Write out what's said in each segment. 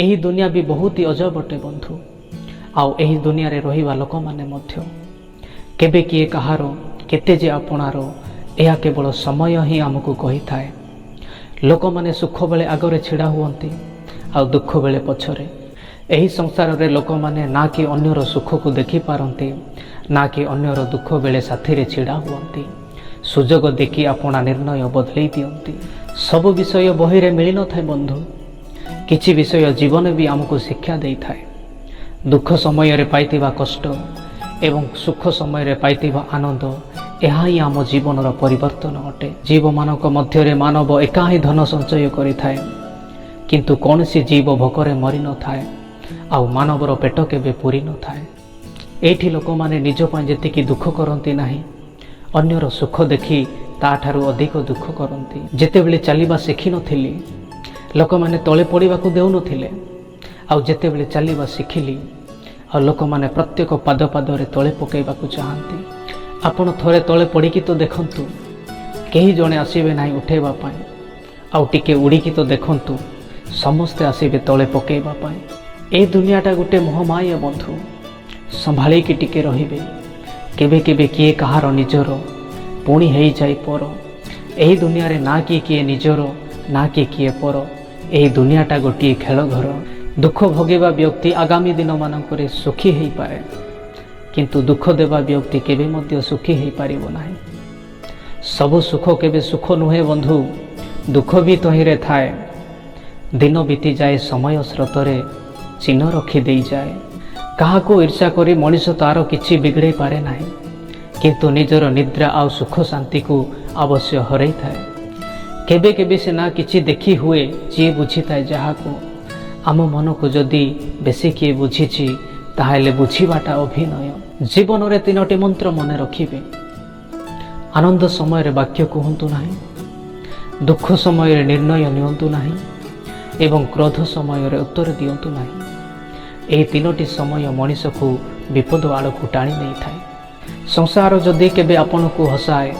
ଏହି ଦୁନିଆ ବି ବହୁତ ହି ଅଜବ ଅଟେ ବନ୍ଧୁ, ଆଉ ଏହି ଦୁନିଆରେ ରହିବା ଲୋକମାନେ ମଧ୍ୟ। କେବେ କିଏ କାହାର କେତେ ଯେ ଆପଣାର, ଏହା କେବଳ ସମୟ ହିଁ ଆମକୁ କହିଥାଏ। ଲୋକମାନେ ସୁଖ ବେଳେ ଆଗରେ ଛିଡ଼ା ହୁଅନ୍ତି ଆଉ ଦୁଃଖ ବେଳେ ପଛରେ। ଏହି ସଂସାରରେ ଲୋକମାନେ ନା କି ଅନ୍ୟର ସୁଖକୁ ଦେଖିପାରନ୍ତି, ନା କି ଅନ୍ୟର ଦୁଃଖ ବେଳେ ସାଥିରେ ଛିଡ଼ା ହୁଅନ୍ତି। ସୁଯୋଗ ଦେଖି ଆପଣା ନିର୍ଣ୍ଣୟ ବଦଳେଇ ଦିଅନ୍ତି। ସବୁ ବିଷୟ ବହିରେ ମିଳିନଥାଏ ବନ୍ଧୁ, କିଛି ବିଷୟ ଜୀବନ ବି ଆମକୁ ଶିକ୍ଷା ଦେଇଥାଏ। ଦୁଃଖ ସମୟରେ ପାଇଥିବା କଷ୍ଟ ଏବଂ ସୁଖ ସମୟରେ ପାଇଥିବା ଆନନ୍ଦ, ଏହା ହିଁ ଆମ ଜୀବନର ପରିବର୍ତ୍ତନ ଅଟେ। ଜୀବମାନଙ୍କ ମଧ୍ୟରେ ମାନବ ଏକା ହିଁ ଧନ ସଞ୍ଚୟ କରିଥାଏ, କିନ୍ତୁ କୌଣସି ଜୀବ ଭୋକରେ ମରିନଥାଏ ଆଉ ମାନବର ପେଟ କେବେ ପୁରି ନଥାଏ। ଏଇଠି ଲୋକମାନେ ନିଜ ପାଇଁ ଯେତିକି ଦୁଃଖ କରନ୍ତି ନାହିଁ, ଅନ୍ୟର ସୁଖ ଦେଖି ତାଠାରୁ ଅଧିକ ଦୁଃଖ କରନ୍ତି। ଯେତେବେଳେ ଚାଲିବା ଶିଖିନଥିଲି, ଲୋକମାନେ ତଳେ ପଡ଼ିବାକୁ ଦେଉନଥିଲେ, ଆଉ ଯେତେବେଳେ ଚାଲିବା ଶିଖିଲି, ଆଉ ଲୋକମାନେ ପ୍ରତ୍ୟେକ ପାଦ ପାଦରେ ତଳେ ପକାଇବାକୁ ଚାହାନ୍ତି। ଆପଣ ଥରେ ତଳେ ପଡ଼ିକି ତ ଦେଖନ୍ତୁ, କେହି ଜଣେ ଆସିବେ ନାହିଁ ଉଠାଇବା ପାଇଁ। ଆଉ ଟିକେ ଉଡ଼ିକି ତ ଦେଖନ୍ତୁ, ସମସ୍ତେ ଆସିବେ ତଳେ ପକାଇବା ପାଇଁ। ଏ ଦୁନିଆଟା ଗୋଟେ ମୋହମାୟା ବନ୍ଧୁ, ସମ୍ଭାଳିକି ଟିକେ ରହିବେ। କେବେ କେବେ କିଏ କାହାର ନିଜର, ପୁଣି ହେଇଯାଏ ପର। ଏହି ଦୁନିଆରେ ନା କି କିଏ ନିଜର, ନା କି କିଏ ପର। ଏହି ଦୁନିଆଟା ଗୋଟିଏ ଖେଳ ଘର। ଦୁଃଖ ଭୋଗିବା ବ୍ୟକ୍ତି ଆଗାମୀ ଦିନମାନଙ୍କରେ ସୁଖୀ ହେଇପାରେ, କିନ୍ତୁ ଦୁଃଖ ଦେବା ବ୍ୟକ୍ତି କେବେ ମଧ୍ୟ ସୁଖୀ ହେଇପାରିବ ନାହିଁ। ସବୁ ସୁଖ କେବେ ସୁଖ ନୁହେଁ ବନ୍ଧୁ, ଦୁଃଖ ବି ତହିଁରେ ଥାଏ। ଦିନ ବିତିଯାଏ ସମୟ ସ୍ରୋତରେ, ଚିହ୍ନ ରଖି ଦେଇଯାଏ। କାହାକୁ ଈର୍ଷା କରି ମଣିଷ ତାର କିଛି ବିଗଡ଼େଇ ପାରେ ନାହିଁ, କିନ୍ତୁ ନିଜର ନିଦ୍ରା ଆଉ ସୁଖ ଶାନ୍ତିକୁ ଅବଶ୍ୟ ହରେଇଥାଏ। କେବେ କେବେ ସିନା କିଛି ଦେଖି ହୁଏ ଯିଏ ବୁଝିଥାଏ ଯାହାକୁ। ଆମ ମନକୁ ଯଦି ବେଶୀ କିଏ ବୁଝିଛି, ତାହେଲେ ବୁଝିବାଟା ଅଭିନୟ। ଜୀବନରେ ତିନୋଟି ମନ୍ତ୍ର ମନେ ରଖିବେ। ଆନନ୍ଦ ସମୟରେ ବାକ୍ୟ କୁହନ୍ତୁ ନାହିଁ, ଦୁଃଖ ସମୟରେ ନିର୍ଣ୍ଣୟ ନିଅନ୍ତୁ ନାହିଁ ଏବଂ କ୍ରୋଧ ସମୟରେ ଉତ୍ତର ଦିଅନ୍ତୁ ନାହିଁ। ଏହି ତିନୋଟି ସମୟ ମଣିଷକୁ ବିପଦ ଆଡ଼କୁ ଟାଣି ନେଇଥାଏ। ସଂସାର ଯଦି କେବେ ଆପଣଙ୍କୁ ହସାଏ,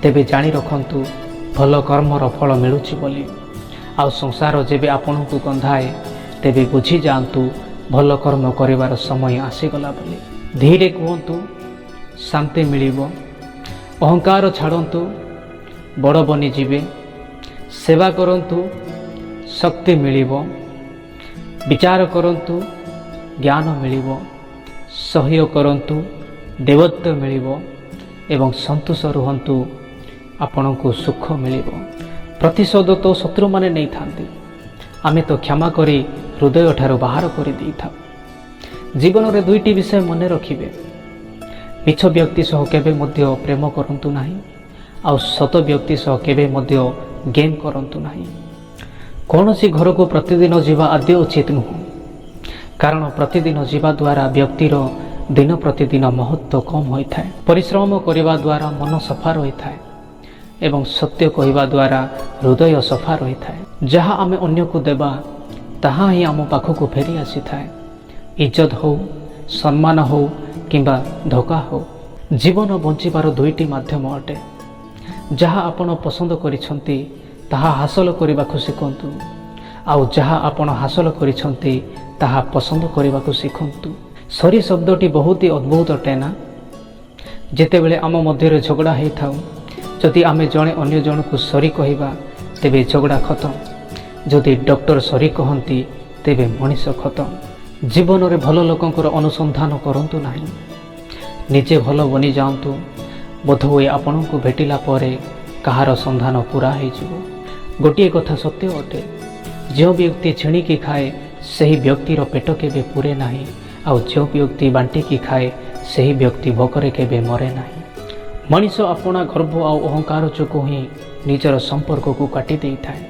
ତେବେ ଜାଣି ରଖନ୍ତୁ ଭଲ କର୍ମର ଫଳ ମିଳୁଛି ବୋଲି। ଆଉ ସଂସାର ଯେବେ ଆପଣଙ୍କୁ କନ୍ଦାଏ, ତେବେ ବୁଝିଯାଆନ୍ତୁ ଭଲ କର୍ମ କରିବାର ସମୟ ଆସିଗଲା ବୋଲି। ଧୀରେ କୁହନ୍ତୁ, ଶାନ୍ତି ମିଳିବ। ଅହଙ୍କାର ଛାଡ଼ନ୍ତୁ, ବଡ଼ ବନିଯିବେ। ସେବା କରନ୍ତୁ, ଶକ୍ତି ମିଳିବ। ବିଚାର କରନ୍ତୁ, ଜ୍ଞାନ ମିଳିବ। ସହ୍ୟ କରନ୍ତୁ, ଦେବତ୍ୱ ମିଳିବ ଏବଂ ସନ୍ତୋଷ ରୁହନ୍ତୁ, ଆପଣଙ୍କୁ ସୁଖ ମିଳିବ। ପ୍ରତିଶୋଧ ତ ଶତ୍ରୁମାନେ ନେଇଥାନ୍ତି, ଆମେ ତ କ୍ଷମା କରି ହୃଦୟଠାରୁ ବାହାର କରି ଦେଇଥାଉ। ଜୀବନରେ ଦୁଇଟି ବିଷୟ ମନେ ରଖିବେ। ମିଛ ବ୍ୟକ୍ତି ସହ କେବେ ମଧ୍ୟ ପ୍ରେମ କରନ୍ତୁ ନାହିଁ ଆଉ ସତ ବ୍ୟକ୍ତି ସହ କେବେ ମଧ୍ୟ ଗେମ୍ କରନ୍ତୁ ନାହିଁ। କୌଣସି ଘରକୁ ପ୍ରତିଦିନ ଯିବା ଆଦୌ ଉଚିତ ନୁହଁ, କାରଣ ପ୍ରତିଦିନ ଯିବା ଦ୍ୱାରା ବ୍ୟକ୍ତିର ଦିନ ପ୍ରତିଦିନ ମହତ୍ଵ କମ୍ ହୋଇଥାଏ। ପରିଶ୍ରମ କରିବା ଦ୍ୱାରା ମନ ସଫା ରହିଥାଏ ଏବଂ ସତ୍ୟ କହିବା ଦ୍ୱାରା ହୃଦୟ ସଫା ରହିଥାଏ। ଯାହା ଆମେ ଅନ୍ୟକୁ ଦେବା, ତାହା ହିଁ ଆମ ପାଖକୁ ଫେରି ଆସିଥାଏ। ଇଜ୍ଜତ ହେଉ, ସମ୍ମାନ ହେଉ କିମ୍ବା ଧୋକା ହେଉ। ଜୀବନ ବଞ୍ଚିବାର ଦୁଇଟି ମାଧ୍ୟମ ଅଟେ। ଯାହା ଆପଣ ପସନ୍ଦ କରିଛନ୍ତି, ତାହା ହାସଲ କରିବାକୁ ଶିଖନ୍ତୁ, ଆଉ ଯାହା ଆପଣ ହାସଲ କରିଛନ୍ତି, ତାହା ପସନ୍ଦ କରିବାକୁ ଶିଖନ୍ତୁ। ସରି ଶବ୍ଦଟି ବହୁତ ହି ଅଦ୍ଭୁତ ଅଟେ ନା? ଯେତେବେଳେ ଆମ ମଧ୍ୟରେ ଝଗଡ଼ା ହେଇଥାଉ, ଯଦି ଆମେ ଜଣେ ଅନ୍ୟ ଜଣକୁ ସରି କହିବା, ତେବେ ଝଗଡ଼ା ଖତମ। ଯଦି ଡକ୍ଟର ସରି କହନ୍ତି, ତେବେ ମଣିଷ ଖତମ। ଜୀବନରେ ଭଲ ଲୋକଙ୍କର ଅନୁସନ୍ଧାନ କରନ୍ତୁ ନାହିଁ, ନିଜେ ଭଲ ବନିଯାଆନ୍ତୁ। ବୋଧହୁଏ ଆପଣଙ୍କୁ ଭେଟିଲା ପରେ କାହାର ସନ୍ଧାନ ପୂରା ହେଇଯିବ। ଗୋଟିଏ କଥା ସତ୍ୟ ଅଟେ, ଯେଉଁ ବ୍ୟକ୍ତି ଛିଣିକି ଖାଏ, ସେହି ବ୍ୟକ୍ତିର ପେଟ କେବେ ପୁରେ ନାହିଁ, ଆଉ ଯେଉଁ ବ୍ୟକ୍ତି ବାଣ୍ଟିକି ଖାଏ, ସେହି ବ୍ୟକ୍ତି ଭୋକରେ କେବେ ମରେ ନାହିଁ। ମଣିଷ ଆପଣା ଗର୍ବ ଆଉ ଅହଙ୍କାର ଯୋଗୁଁ ହିଁ ନିଜର ସମ୍ପର୍କକୁ କାଟି ଦେଇଥାଏ।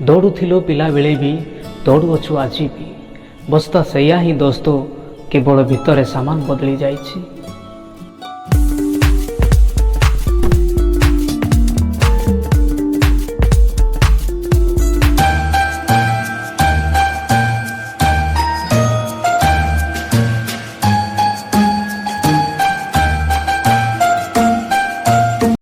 ଦୌଡ଼ୁଥିଲୁ ପିଲାବେଳେ ବି, ଦୌଡ଼ୁଅଛୁ ଆଜି ବି। ବସ୍ତା ସେଇଆ ହିଁ ଦୋସ୍ତ, କେବଳ ଭିତରେ ସାମାନ ବଦଳି ଯାଇଛି।